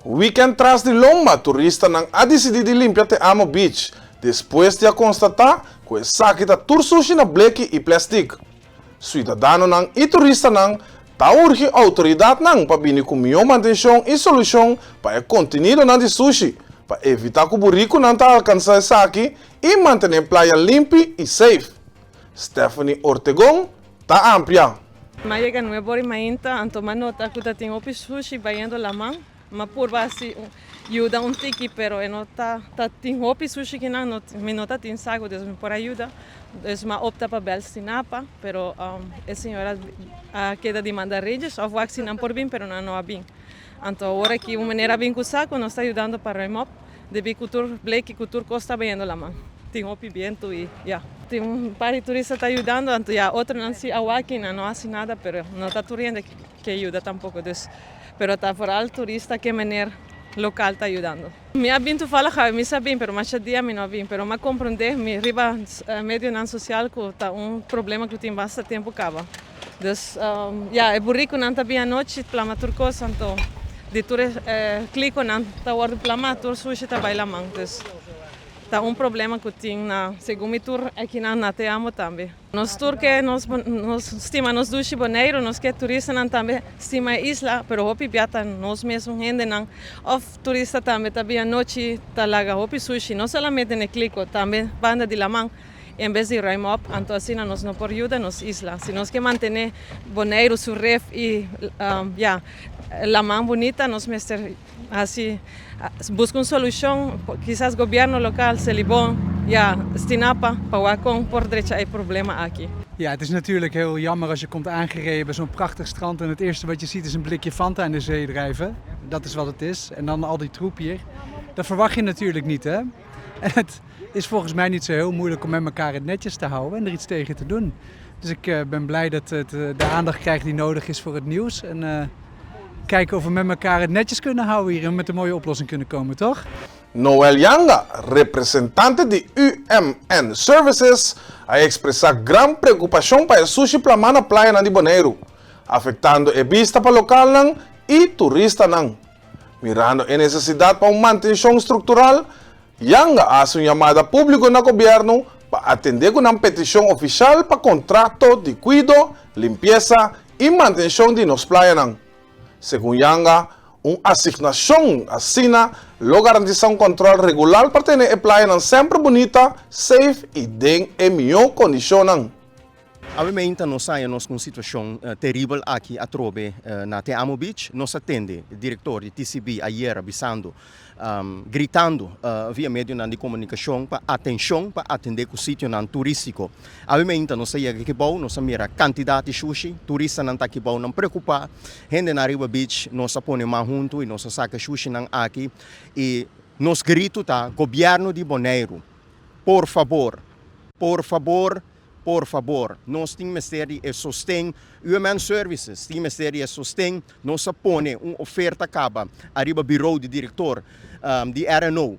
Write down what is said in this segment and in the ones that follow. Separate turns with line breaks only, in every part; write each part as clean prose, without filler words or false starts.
Weekend tras di lomba, turistanan a disidí di limpia Te Amo Beach, despues di a konstatá ku esaki ta tur sushi na bleki i plèstik. Siudadanonan i turistanan ta urgi outoridatnan pa bini ku mihó mantenshon i solushon pa e kontenidonan di sushi, pa evitá ku burikunan ta alkansá esaki i mantené playa limpi i safe. Stephanie Ortegon ta amplia.
M'a yega 9 or di mainta, anto m'a nota ku ta tin hopi sushi bayendo laman. M'a purba hasi yuda un tiki, pero e no ta ta tin hopi sushi kinan, no mi no ta tin saku, dus mi por a yuda. Dus m'a opta pa bel Stinapa, pero e señora a keda di manda rangers of wak si nan por bin, pero nan no a bin. Anto awor aki un meneer a bin ku saku, nos ta yudando pa ruim op, debí ku tur bleki ku tur kos ta bayendo laman. Tin hopi bientu i ya. Tin un par di turista ta yudando, anto ya otronan si a wak i nan no hasi nada, pero no ta tur hende ke yuda tampoko. Dus, pero ta vooral turista ke meneer lokal ta yudando. Mi a bin toevallig awe, mi sa bin, pero masha dia mi no a bin. Pero m'a komprondé mi riba medionan sosial ku ta un problema ku tin basta tempu kaba. Dus, ya, e burikunan ta bin anochi plama tur kos, anto di tur e klikonan ta wòrdu plamá, tur sushi ta bai laman. Dus, ta un problema ku tin na, segun mi tur akinan na Te Amo tambe. Nos tur ke nos nos stima nos dushi Boneiru, nos ke turistanan tambe stima e isla, pero hopi bia ta nos mesun hendenan òf turista tambe ta bin anochi ta laga hopi sushi, no solamente na e kliko, tambe banda di laman, en bes di ruim op, anto asina nos no por yuda nos isla. Si nos ke mantené Boneiru su ref i ya laman bunita nos mester hasi buska un solushon, kisas gobièrnu lokal, Selibon, ya Stinapa pa wak kon por drecha e problema aki.
Ja, het is natuurlijk heel jammer als je komt aangereden bij zo'n prachtig strand en het eerste wat je ziet is een blikje Fanta in de zee drijven. Dat is wat het is. En dan al die troep hier. Dat verwacht je natuurlijk niet, hè? En het is volgens mij niet zo heel moeilijk om met elkaar het netjes te houden en er iets tegen te doen. Dus ik ben blij dat het de aandacht krijgt die nodig is voor het nieuws. En kijken of we met elkaar het netjes kunnen houden hier en met een mooie oplossing kunnen komen, toch?
Noel Yanga, representante di UMN Services, a ekspresá gran preokupashon pa e sushi plamá na playanan di Boneiru, afektando e bista pa lokalnan i turistanan. Mirando e nesesidat pa un mantenshon struktural, Yanga a hasi un yamada públiko na gobièrnu pa atendé ku nan petishon ofishal pa kontrakto di kuido, limpiesa i mantenshon di nos playanan. Segun Yanga, un asignashon asina lo garantisá un kòntròl regular pa tene e playanan semper bunita, safe i den e mihó kondishonnan.
Awe nos a haña nos ku un situashon teribel aki atrobe na Te Amo Beach. Nos a tende direktor di TCB ayera bisando, gritando via medionan di komunikashon pa atenshon pa atendé ku sitionan turístiko. Awe nos a yega aki bou, nos a mira kantidat di shushi, turistanan ta aki bou nan preokupá, hendenan riba beach, nos a pone man huntu i nos a saka shushinan aki i nos gritu ta gobièrnu di Boneiru, por fabor, por fabor, por fabor, nos tin mester di e sosten, UMN Services tin mester di e sosten, nos a pone un oferta kaba ariba bureau di direktor di RNO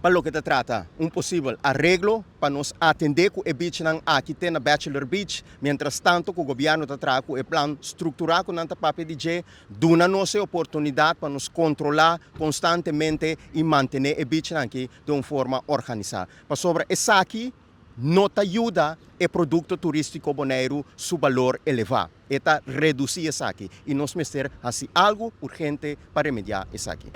pa loke ta trata un posibel areglo pa nos atendé ku e beachnan aki te na Bachelor Beach, mientras tanto ku gobièrnu ta traha ku e plan strukturá ku nan ta papia di dje, duna nos e oportunidat pa nos kontrolá konstantemente i mantené e beachnan aki den un forma organisá. Pasobra esaki no ta yuda e produkto turístiko Boneiru su balor elevá. E ta redusí esaki i nos mester hasi algu urgente pa remediá esaki.